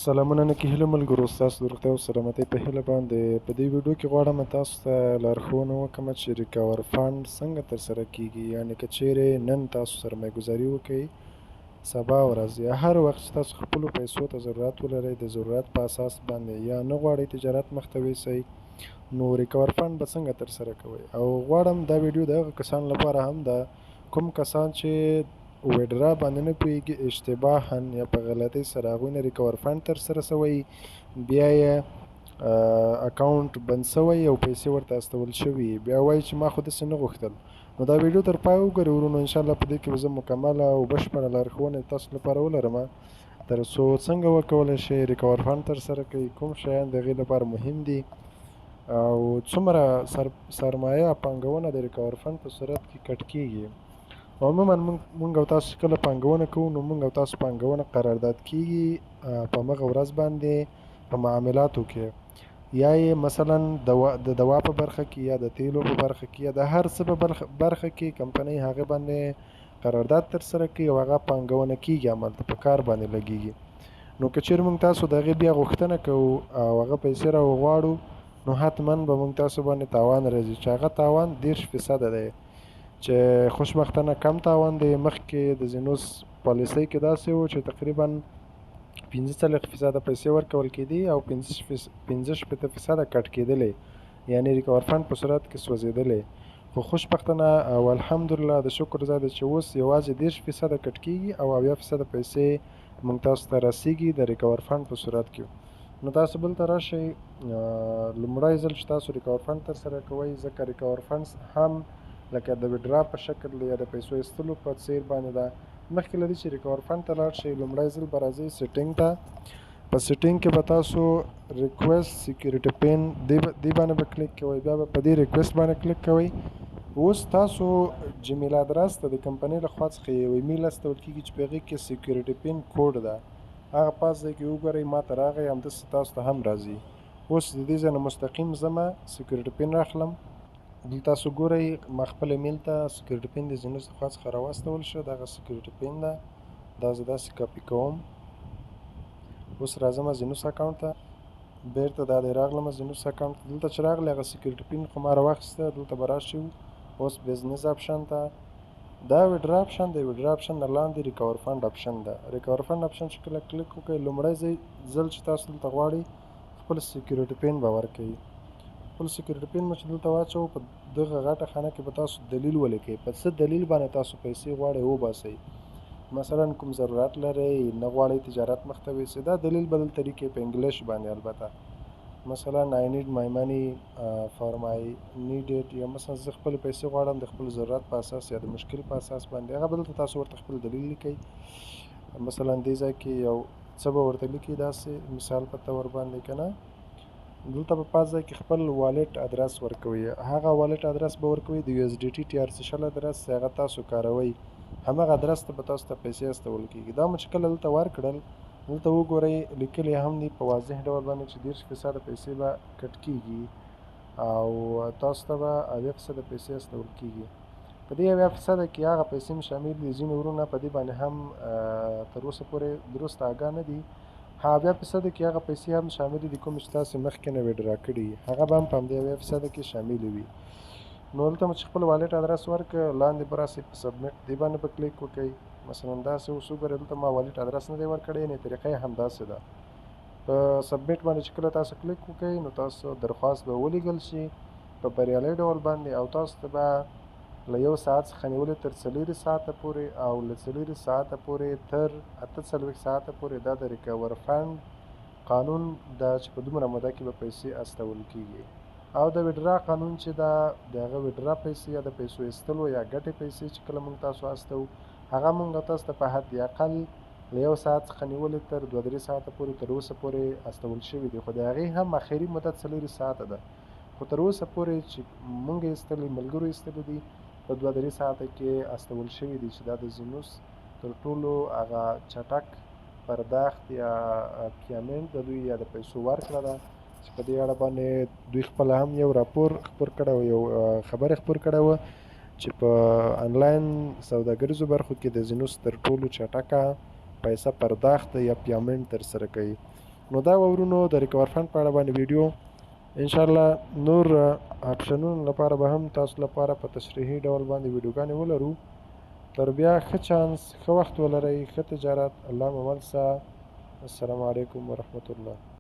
سلامونه نیکې هیلې ملګرو، ستاسو د روغتیا او سلامتۍ په هیله باندې په دې ویډیو کې غواړم تاسو ته لارښوونه وکړم چې ریکور فنډ څنګه ترسره کیږي. یعنی که چیرې نن تاسو سرمایه ګذاري وکړئ، سبا ورځ یا هر وخت چې تاسو خپلو پیسو ته ضرورت ولرئ، د ضرورت په اساس باندې یا نه غواړئ تجارت مخته ویسئ، نو ریکور فنډ به څنګه ترسره کوئ. او غواړم دا ویډیو د هغه کسانو لپاره هم ده کوم کسان چې ویډرا باندې نه پوهیږي، اشتباها یا په غلطۍ سره هغوی نه ریکور فنډ ترسره سوی، بیا یې اکاونټ بند سوی او پیسې ورته استول شوي، بیا وایي چې ما خو داسې نه غوښتل. نو دا ویډیو تر پایه وګورئ ورونو، انشاءالله په دې کې به زه مکمله او بشپړه لارښوونه تاسو لپاره ولرم تر څو څنګه وکولی شئ ریکور فنډ ترسره کړئ، کوم شیان د هغې لپاره مهم دي او څومره سرمایه پانګونه د ریکور فنډ په صورت کې کټ کیږي. عموما مونږ او تاسو کله پانګونه کوو، نو مونږ او تاسو پانګونه قرارداد کیږي په مغه ورځ باندې په معاملاتو کې، یا یې مثلا د دوا په برخه کې یا د تیلو په برخه کې یا د هر څه په برخه کې کمپنۍ هغه باندې قرارداد ترسره کوي او هغه پانګونه کیږي، عملته په کار باندې لګیږي. نو که چیرې مونږ تاسو د هغې بیا غوښتنه کوو او هغه پیسې راوغواړو، نو حتما به مونږ تاسو باندې تاوان راځي چې هغه تاوان 30% دی، چې خوشبختانه کم تاوان دی. مخکې د زینوس پالیسۍ کې داسې و چې تقریبا 45% پیسې ورکول کېدې او 65% کټ کېدلې، یعنی ریکور فنډ په صورت کې سوځېدلې. خو خوشبختانه او الحمدلله د شکر ځای دی چې اوس یوازې 30% کټ کېږي او 70% پیسې موږ تاسو ته رسیږي د ریکور فنډ په صورت کې. نو تاسو بل ته راشئ، لومړی ځل چې تاسو ریکور فنډ ترسره کوئ، ځکه ریکور فنډز هم لکه د ویډرا په شکل یا د پیسو ایستلو په څیر باندې ده. مخکې له دې چې ریکور فنډ ته لاړ شئ، لومړی ځل به راځئ سیټینګ ته. په سیټینګ کې به تاسو ریکوست سکیورټي پین دې باندې به کلیک کوئ، بیا به په دې ریکوست باندې کلیک کوئ. اوس تاسو جیمیل ادرس ته د کمپنۍ له خوا څخه یو ایمیل استول کېږي چې په هغې کې سکیورټي پین کوډ ده، هغه پاس ځای کې وګورئ، ما ته راغی، همداسې تاسو ته هم راځي. اوس د دې ځای نه مستقیم ځمه سکیورټي پین راخلم. دلته تاسو ګورئ ما خپل ایمیل ته سکیورټي پین د زینوس له خوا څخه راواستول شو، دغه سکیورټي پین ده، دا زه داسې کاپي کوم. اوس راځم زینوس اکاونټ ته، بیرته دا دی راغلم زینوس اکاونټ ته. دلته چې راغلی هغه سکیورټي پین خو ما راواخیسته، دلته به راشو اوس بزنس اپشن ته. دا ویډرا اپشن دی، ویډرا اپشن نه لاندې ریکور فنډ اپشن ده. ریکور فنډ اپشن چې کله کلیک وکړئ، لومړی ځل چې تاسو دلته غواړئ خپل سکیورټي پین به ورکوي. خپل سکیورټي پین مو چې دلته واچوو، په دغه غټه خانه کې به تاسو دلیل ولیکئ، په څه دلیل باندې تاسو پیسې غواړئ وباسئ. مثلا کوم ضرورت لرئ، نه غواړئ تجارت مخته ویسئ، دا دلیل به دلته لیکئ په انګلیش باندې. البته مثلا I need my money for my need it، یا مثلا زه خپلې پیسې غواړم د خپل ضرورت په اساس یا د مشکل په اساس باندې، هغه به دلته تاسو ورته خپل دلیل لیکئ. مثلا دې ځای کې یو څه به ورته لیکئ داسې مثال په تور باندې که نه. دلته په پاس ځای کې خپل والټ ادرس ورکوئ، هغه والټ ادرس به ورکوئ د یو اس ډي ټي ټي آر سي 20 ادرس چې هغه تاسو کاروئ، همغه ادرس ته به تاسو ته پیسې استول کېږي. دا مو چې کله دلته ورکړل، دلته وګورئ لیکلي هم دي په واضح ډول باندې چې 30% پیسې به کټ کېږي او تاسو ته به 70% پیسې استول کېږي. په دې 70% کې هغه پیسې هم شامل دي، ځینې وروڼه په دې باندې هم تر اوسه پورې درست آګاه نه دي. 70% کې هغه پیسې هم شاملې دي کومې چې تاسو مخکې نه ویډرا کړي، هغه به هم په همدې 70% کې شاملې وي. نو دلته مو چې خپل والټ ادرس ورکړ، لاندې به راسئ په سبمیټ دې باندې به کلیک وکړئ. مثلا داسې اوس وګورئ، دلته ما والټ ادرس نه دی ورکړی، یعنې طریقه یې همداسې ده. په سبمیټ باندې چې کله تاسو کلیک وکړئ، نو تاسو درخواست به ولیږل شي په بریالي ډول باندې، او تاسو ته به له 1 ساعت څخه نیولې تر 4 ساعته پورې او له 4 ساعته پورې تر 48 ساعته پورې دا د ریکور فنډ قانون ده چې په دومره موده کې به پیسې استول کیږي. او د ویډرا قانون چې دا د هغه ویډرا پیسې یا د پیسو ایستلو یا ګټې پیسې چې کله موږ تاسو استوو، هغه موږ تاسو ته په حد اقل له 1 ساعت څخه نیولې تر 2-3 ساعته پورې تر اوسه پورې استول شوي دي. خو د هغې هم اخري موده 4 ساعته ده، خو تر اوسه پورې چې موږ ایستلي، ملګرو ایستلي دي، په 2-3 ساعته کې استول شوي دي، چې دا د زینوس تر ټولو هغه چټک پرداخت یا پیمنټ د دوی یا د پیسو ورکړه ده، چې په دې اړه باندې دوی خپله هم یو راپور خپور کړی و، یو خبر یې خپور کړی و چې په انلاین سوداګریزو برخو کې د زینوس تر ټولو چټکه پیسه پرداخت یا پیمنټ ترسره کوي. نو دا وه ورونو د ریکور فنډ په اړه باندې ویډیو. ان شاء الله نور آپشنونو لپاره به هم تاسو لپاره په تشریحي ډول باندې ویډیوګانې ولرو. تر بیا ښه چانس، ښه وخت ولرئ، ښه تجارت، الله مو مل سه. السلام علیکم ورحمت الله.